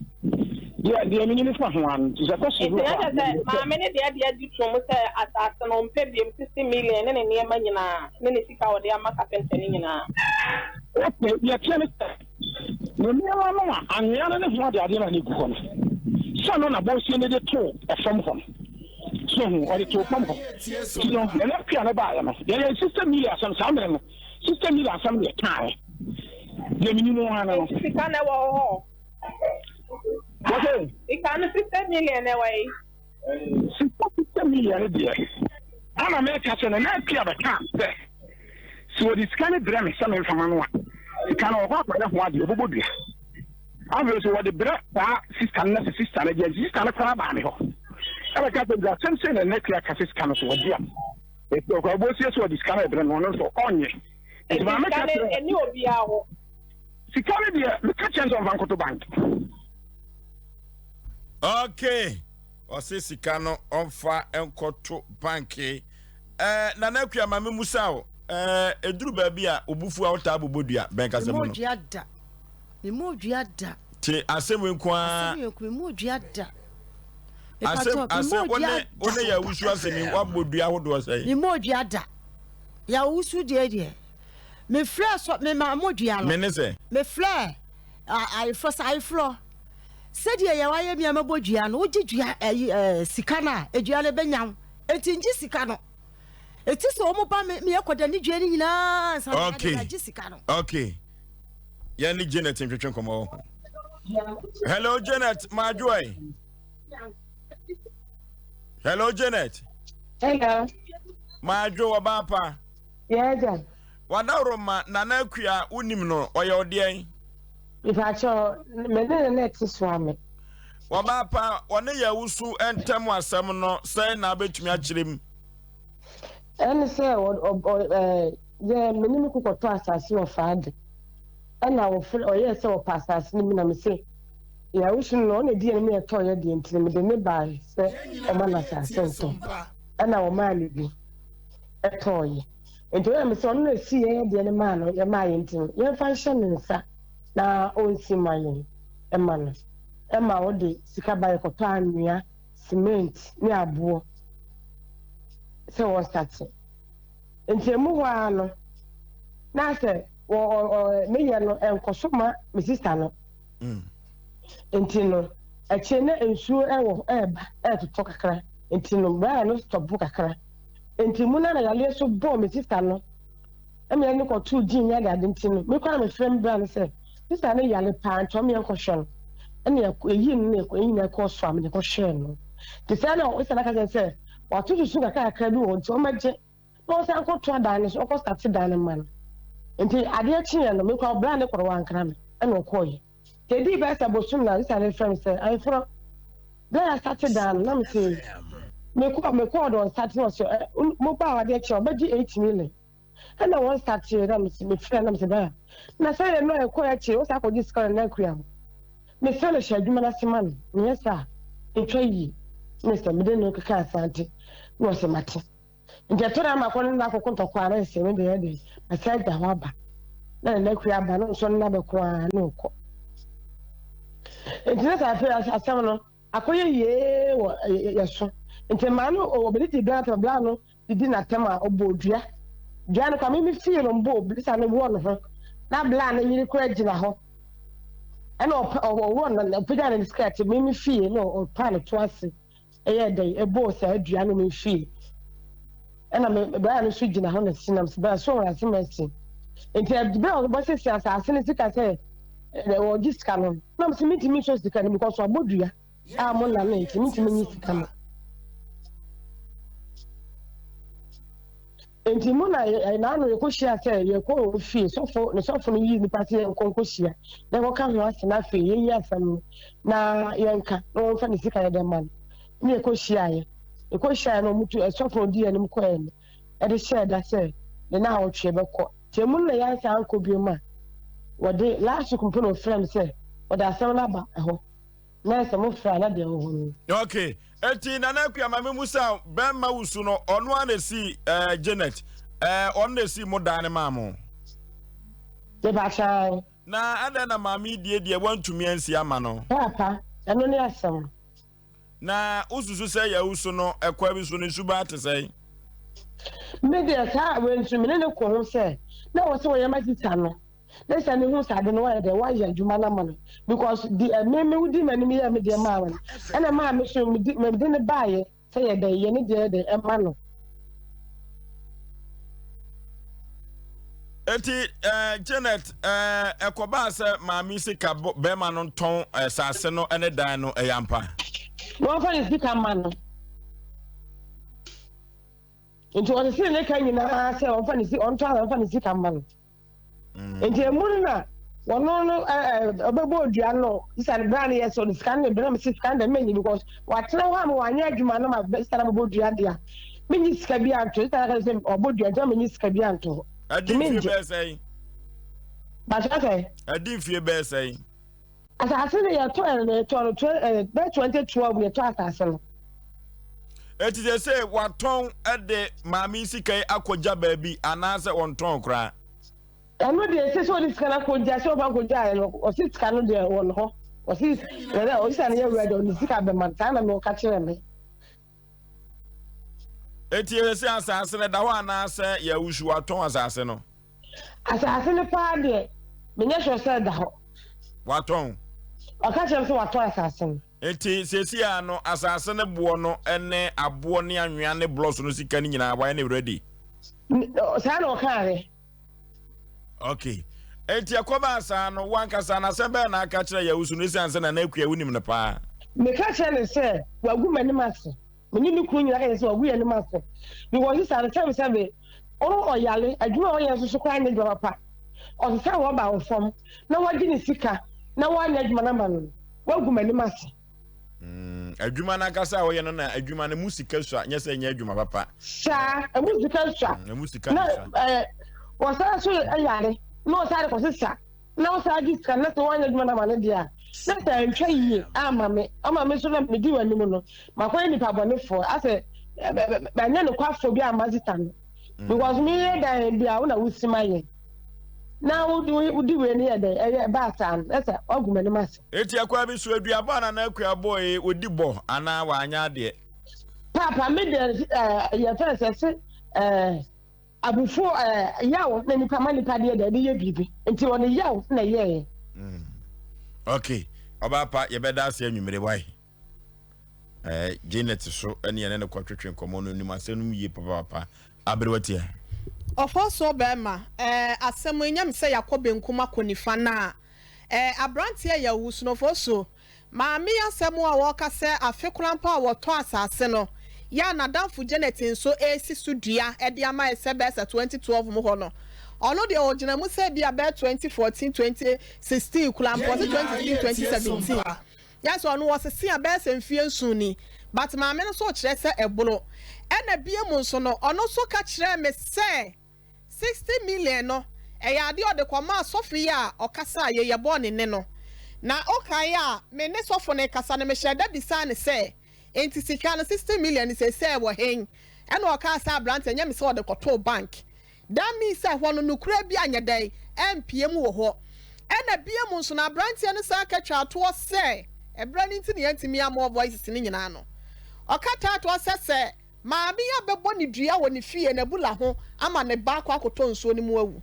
S3: deɛ deɛ menim fa ho a nti sɛ kɔ
S6: so bi wɔ hɔ a. Nti na kyerɛ sɛ maame ne deɛ deɛ gye tom sɛ asase no ɔmpɛ biom 60 million ne ne nneɛma nyinaa ne ne sika a ɔde ama kapenta no nyinaa.
S3: Okay, deɛ ɛteɛ ne sɛ, ne nneɛma no a anwea no ne ho adeadeɛ no a na ɛgu hɔ no, sɛ no na bɔnsie no de too ɛfam hɔ no. So hu, ɔde too fam hɔ. Nti no, Nana Akua no baeɛ no, yɛyɛ sista Mili asɛm saa mmerɛ no, sista Mili asɛm na yɛkaeɛ. Deɛ menim ara no no.
S6: Nti sika no ɛwɔ wo hɔ?
S3: Wɔsɛ?
S6: Sika no sista million ɛwɔ yi?
S3: Sika sista million deɛ, ana meka sɛ Nana Akua bɛkaa sɛ, Sɛ wɔde sika no brɛ me sɛ memfa ma no a, sika no ɔkɔ akɔyɛ ho adeɛ, ɔbɛbɔ dua. Afei nso wɔde brɛ saa sista no na sɛ sista no gye a, sista no koraa baa me hɔ ɛbɛka sɛ nti asɛm sei na nna kua ka sɛ sika no so wɔgye a, ɛti ɔkɔ abɔsie sɛ wɔde sika no ɛbrɛ no, ɔno nso ɔnnye. Nti maame ka kyerɛ
S6: ɛni obiara hɔ.
S3: Sika no deɛ meka kyerɛ no sɛ ɔmfa nkɔto bank.
S2: Okay. Ɔse sika no ɔmfa nkɔto banke. Eh, Nana Akua ma me musa wo. Eh, eduru baabi a obufu a wotaa bobɔ dua bɛn kasa mu no.
S1: Memmɔɔ dua da. Memmɔɔ dua da.
S2: Te asɛm wei nko ara.
S1: Asɛm wei nko memmɔɔ dua da.
S2: Asɛm asɛm wo ne wo ne yɛ awusu asɛm yi woabɔ dua ahodoɔ sɛn.
S1: Memmɔɔ dua da. Yɛ awusu deɛ deɛ. Mefrɛ sɔ mema mo dua no.
S2: Me ne sɛ.
S1: Mefrɛ ayeforɔ sɛ ayeforɔ. Sɛdeɛ yɛ wayɛ me a mɛbɔ dua no, wogye dua ɛyi ɛɛ sika no a, dua no ɛbɛnya wo. Enti ngye sika no. Eti sɛ wɔn ba me meyɛ kɔda ne dua no nyinaa nsa na
S2: okay.
S1: agye sika no.
S2: Okay. Yɛn ne Janet ntwetwe nkɔmɔ wɔ ho. Hello Janet, maadwoe. Hello Janet.
S7: Hello.
S2: Maadwo ɔbaa pa.
S7: Yɛ agya.
S2: Wadaworo ma Nana Akua wonim no ɔyɛ ɔdeɛn?
S7: Mepakyɛw, me ne no na ɛte soa me.
S2: Wɔbaa pa, wɔne yɛn awusu ntam asɛm no, sɛn na wobɛtumi akyerɛ mu?
S7: Ɛne sɛ, yɛ me ne me kokɔtɔ asase wɔ Faade. Ɛna wɔfrɛ, ɔyɛɛ sɛ wɔpɛ asase no bi na me se, yɛn awusu no, ɔna di yɛn ne yɛtɔɔ yɛ deɛ nti no, mede ne bae sɛ ɔma no asase ntɔ. Ɛna wɔmaa no bi ɛtɔɔyɛ. Nti ɔyɛ me sɛ ɔno na esi yɛn deɛ no maa no, yɛmaa yɛn nti no, yɛmfa nhyɛ ne nsa. na ɔnsi mma yɛn ma no ma ɔde sika ba yɛkɔtɔ anwea, cement ne aboɔ sɛ wɔsate. Nti emu hɔ ara no na sɛ wɔ ɔ ɔ meyɛ no ɛnkɔso ma me sista no. Mm. Nti no akyire na nsuo ɛwɔ ɛɛba ɛɛtotɔ kakra nti no braa no stɔpo kakra. Nti mu na na yareɛ so bɔɔ me sista no. Ɛna yɛne no kɔtoo gym ne adeade nti no, me koraa na mefrɛ me bra no sɛ, sista no yare paa nti ɔmo yɛnkɔhwɛ no. Ɛna yɛyii no na yɛn nyinaa kɔɔ so a mede kɔhwɛɛ no. Nti saa na sista no aka kyerɛ sɛ wato susu kakrakra bi wɔ hɔ nti ɔmmɛgye na ɔnsan nkɔtoa dan no so, ɔnkɔ starte dan no mma no. Nti adeɛ kyeeɛ no, me koraa bra no kɔ no wankra me, ɛna ɔkɔeɛ. Nti ɛdii bɛyɛ sɛ bosom na sista no frɛ me sɛ, Ayeforɔ. Berɛ a yɛastate dan no, na mese mekɔ mekɔɔ dɔ nstate na ɔsɛ ɛ mobaa hɔ adeɛ kyɛ ɔbɛgye 8 million. Ɛna wɔn stateɛ na mese mefrɛ na mese bɛɛ na sɛ yɛ no a ɛkɔ akyire wo saa kɔgye sika na akua ho. Mesrɛ no hyɛ adwuma no ase ma me, meyɛ saa a ɛntwa yie. Ne sɛ mede no keka Asante na ɔsɛ mate. Nti ɛtɔ da ma kɔ ne nna akɔko ntɔkwa a na sɛ me deɛ ɛde masa agya hɔ aba na ne nakua aba na nso ne nna bɛko ara na ɔkɔ. Nti na sɛ afei asɛm no akɔyɛ yie wɔ yɛ so. Nti maa no ɔbɛdidi bla atɛm bla no didi n'atɛm a ɔbɔ dua. Dua no kwa me me fie no mbɔ bisa no wɔ ne ho na bla no yere kora gyina hɔ. Ɛna ɔpɛ ɔwɔ no ɔpagya ne skirt me me fie na ɔpa ne to ase. Ɛyɛɛ dɛn ɛbɔɔ saa dua no me fie? Ɛna me braa no nso gyina hɔ na si nam sɛ baa so wɔn ase ma asi. Nti ɛbɛ a wɔbɛsese asase no sika sɛ wɔgye sika no na mo sɛ mentumi nsɔ sika no because wabɔ dua a mo na no nti mentumi nyi sika no. Enti mo na n'ano yɛkɔhyia sɛ yɛkɔ wɔn fie, sɔfo ne sɔfo no yii nnipa sɛ yɛnkɔ nkɔhyia na yɛnkɔka ho asɛm, afei yɛnyi asɛm no na yɛnka na wɔmfa ne sika yɛde ma no. Ne yɛkɔhyiaeɛ, yɛkɔhyiaeɛ no wɔtu sɔfo no di anim kɔɛ no ɛde hyɛɛ da sɛ ne na awɔtwe bɛkɔ. Nti emu no na yɛansan ankɔ biom a wɔde last week mpo na wɔfrɛ me sɛ wɔde asɛm no aba ɛhɔ. Na sɛ mo frɛ a na deɛ ɛwɔ hɔ no.
S2: Ok, eti Nana Akua ma me musa bɛrima wusu no ɔno ara na esi ɛɛ eh, Janet ɛɛ eh, ɔno na esi mo dan no maa mo.
S7: Mepa kyɛw.
S2: Na adɛn na maame yi die deɛ wantumi ansi ama no.
S7: Paapa, ɛno ne asɛm.
S2: Na wosusu sɛ yawusu no ɛkwa bi so ne suban te sɛn?
S7: Me deɛ saa wei nso me ne ne kɔ ho sɛ na wɔ sɛ wɔyɛ ma sista no. Ne sɛ ne hu sɛ ade no wayɛ dɛ wayɛ adwuma no ama no because di ɛme me wodi m'anim yɛ me deɛ maa no ɛna maa me so me di me de ne baayɛ sɛ yɛ dɛ yɛ ne deɛ yɛ dɛ ɛma no.
S2: Eti eh, Janet eh, ɛkɔbaa sɛ maame sika bɛrima no ntɔn ɛsaase eh, no ne dan no ɛyɛ ampa.
S7: Na wɔmfa ne sika ma no. Nti ɔsesee ne ka nyinaa sɛ ɔmfa ne si ɔntɔ a ɔmfa ne sika ma no. Mm. Nti emu no na wɔno no ɔbɛbɔ odua no sisa no bere a no yɛ sɛ ɔde sika no bere mi sika no dɛ menyi because watena hɔ a ma wanyɛ adwuma no ma sika no bɛbɔ dua deɛ menyi sika bi anto sika no sɛ ɔbɔ dua nti menyi sika bi anto hɔ.
S2: Ɛdi mfie bɛyɛ sɛn?
S7: Bàtà sɛ.
S2: Ɛdi mfie bɛyɛ sɛn?
S7: Asase no yɛtɔ ɛ no yɛtɔ no tw ɛ bɛyɛ 2012 yɛtɔ asase no.
S2: Eti sɛ sɛ watɔn de maame yi sika yi akɔgya baabi anaasɛ ɔntɔn koraa.
S7: Ɛno deɛ sɛ sɛ ɔde sika no akɔgya sɛ ɔfa akɔgya no ɔsi sika no deɛ wɔ ne hɔ ɔsi ɛdɛ ɔsi sɛ no yɛ wura deɛ ɔde sika bɛma no saa na mɛ ɔka kyerɛ me.
S2: Eti ɛsɛ sɛ asase no da hɔ anaasɛ yɛawusu watɔn asase no.
S7: Asase no paa deɛ, menyɛ sure sɛ ɛda hɔ.
S2: Watɔn?
S7: Ɔka kyerɛ me sɛ watɔn asase no.
S2: Enti seesei ara no, asase no boɔ no ne aboɔ ne anwea ne blɔs no sika no nyinaa, wayɛ no ready?
S7: Saa na ɔkaeɛ.
S2: Okay. Enti ɛkɔbaa saa no, wo ankasa no, asɛm bɛn na aka kyerɛ Yawusu no esiane sɛ Nana Akua wonim no paa?
S7: Meka kyerɛɛ no sɛ wagu m'anim ase. Me ne me kunu nyinaa ka kyerɛ sɛ wagu yɛn anim ase. Because sista no sɛbesɛbe, ɔno ɔyare, adwuma a ɔyɛ nso so koraa nyɛ adwuma papa. Ɔsesa rɔba wɔ fam na wagye ne sika na wanyɛ adwuma no ama no no, wagu m'anim ase.
S2: Mm, adwuma no ankasa a ɔyɛ no na adwuma no mu sika sua, nyɛ sɛ ɛnyɛ adwuma papa.
S7: Saa, emu sika sua.
S2: Mm, emu sika na sua.
S7: Ɛɛ, wɔsan so yare na wɔsan de kɔsesa na wɔsan gye sika na sɛ wɔanyɛ adwuma no ama no deɛ a, na sɛ antwa yie ama me, ama me nso na medi w'anim no, makɔyɛ nipa bɔnefoɔ, asɛ manyɛ nokwafoɔ bi amma sista no. Mm. Because meyɛ dan bi a wo na wosi ma yɛ. Na wodi wei no yɛ dɛn ɛyɛ baa saa no, na sɛ woagu m'anim ase.
S2: Eti akwa bi so aduabɔ a Nana Akua bɔe yi, odi bɔ anaa wanyɛ adeɛ?
S7: Paapa, me deɛ eh, yɛfrɛ sɛ se eh, abufuo eh, yaw na nipa ma nipa deɛ deɛ ɛde yɛ biribi nti ɔde yaw na ɛyɛɛ.
S2: Mm. Ok, ɔbaa pa yɛbɛda ase anwummere wae. Eh, Janet so ɛne yɛne no kɔtwetwe nkɔmmɔ no nim asɛm no mu yie papaapa. Aberewa tia.
S8: Ɔfɔɔsoɔ bɛɛma, eh, asɛm yi nyɛ me sɛ yakɔ benkum akɔ nifa na eh, abranteɛ yɛ wo sunofoosuo. Maame yi asɛm a ɔreka sɛ afe koraa mpo a wɔtɔ asase no, yɛ a n'adamfo Janet nso resi so dua de ama yɛ sɛ bɛyɛ sɛ 2012 mu hɔ no, ɔno deɛ ɔgyina mu sɛ ebia bɛyɛ 2014, 2016 koraa mpo, ɔse 2016, 2017. Yɛ sɛ ɔno wɔsese a bɛyɛ sɛ mfie nson ni, but maame no nso kyerɛ sɛ ɛboro. Ɛna biem nso no, ɔno nso ka kyerɛɛ me sɛ 60 million no, ɛyɛ adeɛ a ɔde kɔmaa sɔfo yi a ɔkasaa yei, yɛbɔɔ ne nne no. Na wokae a, me ne sɔfo no rekasa no, mehyɛɛ da bisaa no sɛ, Enti sika no, 60 million no seesei ɛwɔ hen? Ɛna ɔkaa sɛ, Aberanteɛ, ɛnyɛ me sɛ ɔde kɔtoo bank. That means sɛ ɛhɔ no nokorɛ bi anyɛ dɛn ampue mu wɔ hɔ. Ɛna biom nso no abranteɛ no san ka twaa toɔ sɛ ɛberɛ no nti na yɛntumi ammɔ voices no nyinaa no. Ɔka taa toɔ sɛ sɛ maame yi abɛbɔ ne dua wɔ ne fie n'abula ho ama ne ba akɔ akɔtɔ nsuo no mu awu.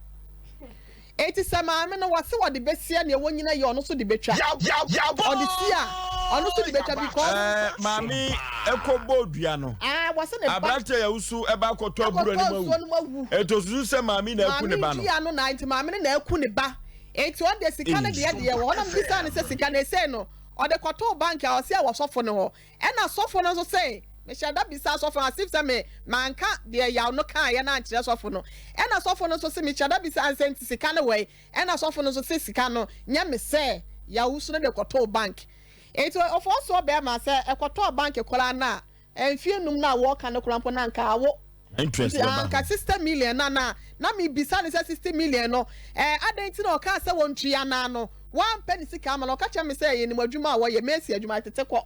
S8: Enti sɛ maame no wɔse wɔde bɛsia nea wɔnyina yie ɔno nso de bɛtwa. Ɔde si a ɔno nso de bɛtwa because.
S2: Ɛɛ maame yi ɛkɔ bɔɔ dua no.
S8: Ɛɛ wɔse ne ba.
S2: Aberanteɛ yɛ wusu ɛba akɔtɔ abura no mu awu. Enti osusu sɛ maame yi na aku ne ba no.
S8: Maame dua no na enti maame no na aku ne ba. Enti ɔno deɛ sika no deɛ deɛ wɔ hɔ na mebisaa no sɛ sika no esei no ɔde kɔtoo bank a ɔse ɛwɔ sɔfo no hɔ. Ɛna sɔfo no nso se, mehyɛ da bisaa sɔfo no as if sɛ me manka deɛ yaw no kaeɛ no ankyerɛ sɔfo no. Ɛna sɔfo no nso se, mehyɛ da bisaa no sɛ nti sika no wɔ he? Ɛna sɔfo no nso se sika no nyɛ me sɛ yaw su no de kɔtoo bank. Enti ɔfɔɔsoɔ bɛɛma sɛ ɛkɔtɔɔ bank koraa no a, mfie num no a wɔɔka no koraa mpo no anka awo.
S2: Interest
S8: Nti
S2: bɛba ho.
S8: anka 60 million no na na mebisa no sɛ 60 million no eh, adɛn nti na ɔkaa sɛ wɔntua anaa no wampɛ ne sika ama no. Ɔka kyerɛ me sɛ yɛnim adwuma a wɔyɛ, Mercy adwuma tete kɔ.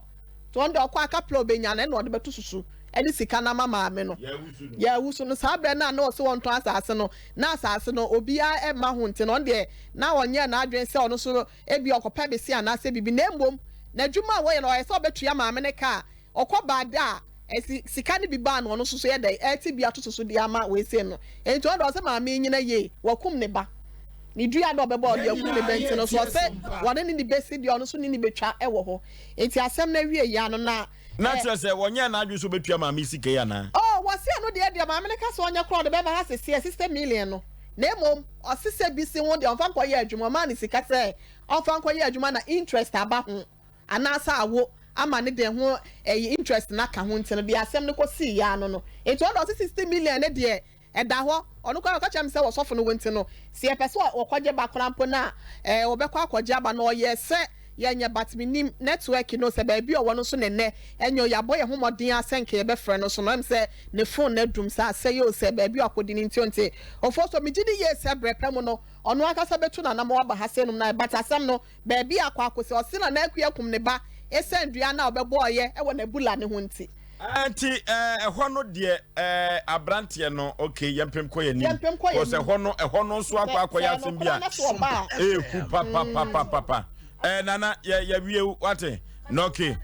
S8: Nti ɔno deɛ ɔkɔ a kapla a ɔbɛnya no ɛna ɔde bɛto susu ɛne sika no ama maame no. Yɛawusu no saa berɛ no a na ɔse wɔntɔn asase no, na asase no obiara mma ho nti no ɔno deɛ na ɔnyɛɛ n'adwene sɛ ɔno nso ebia ɔkɔpɛ bese anaasɛ biribi na mmom n'adwuma a wɔyɛ no ɔyɛ sɛ ɔbɛtua maame no ka a ɔkɔ baa da a Ɛsi sika no bi baa no ɔno nso so yɛ dɛn ɛte bi ato so so de ama wei sei no nti ɔno deɛ ɔsɛ maame yi nyina yie wakum ne ba ne dua na ɔbɛbɔ ɔde akum ne ba nti no so ɔsɛ wɔne ne ne bɛsi deɛ ɔno nso ne ne bɛtwa ɛwɔ hɔ nti asɛm no awie yɛ ano na
S2: Na kyerɛ sɛ wɔnyɛɛ n'adwene sɛ ɔbɛtua maame yi sika yi anaa?
S8: Oh wɔse ɛno deɛ deɛ maame no ka sɛ ɔnyɛ koraa ɔde bɛba ha seseɛ 60 million no na mmom ɔse sɛ bi si ho deɛ ɔmfa nkɔyɛ adwuma ɔmaa no sika sɛ ɔmfa nkɔyɛ adwuma na interest aba ho. Anaasɛ awo ama ne deɛ ho ɛyi interest no aka ho nti no deɛ asɛm no kɔ sii yaa no no nti ɔno deɛ ɔse 60 million no deɛ ɛda hɔ ɔno koraa ɔka kyerɛ me sɛ wɔ sɔfo no hɔ nti no sɛ yɛpɛ sɛ ɔkɔgye ba koraa mpo no a ɛɛ ɔbɛkɔ akɔgye aba no ɔyɛɛ sɛ yɛnyɛ but menim network no sɛ baabi ɔwɔ no nso ne nnɛ ɛnyɛ o yɛabɔ yɛn ho mmɔden ara sɛ nka yɛbɛfrɛ no nso no ɛm sɛ ne phone no adum sɛ asɛe o sɛ baabi ɔakɔdi no nti o nti ɔfoɔ so megye di yie sɛ berɛ pɛ mu no ɔno ankasa bɛtu n'anamɔ aba ha sɛ nom na but asɛm no Baabi a Kwaku sɛ ɔse Nana Akua kum ne ba esiane dua no a ɔbɛbɔɔyɛ wɔ n'abula no ho nti.
S2: Nti ɛhɔ no deɛ abranteɛ no ok yɛmpem kɔ yɛnim
S8: Yɛmpem kɔ
S2: cause
S8: yɛnim.
S2: ɛhɔ no ɛhɔ no nso akɔ
S8: Sɛ
S2: akɔyɛ
S8: sɛ ɛyɛ
S2: asɛm bi
S8: nokorɛ
S2: a
S8: na sɛ ɔba a.
S2: ɛɛhu papapapapa Nana yɛ yɛwie wate na ok.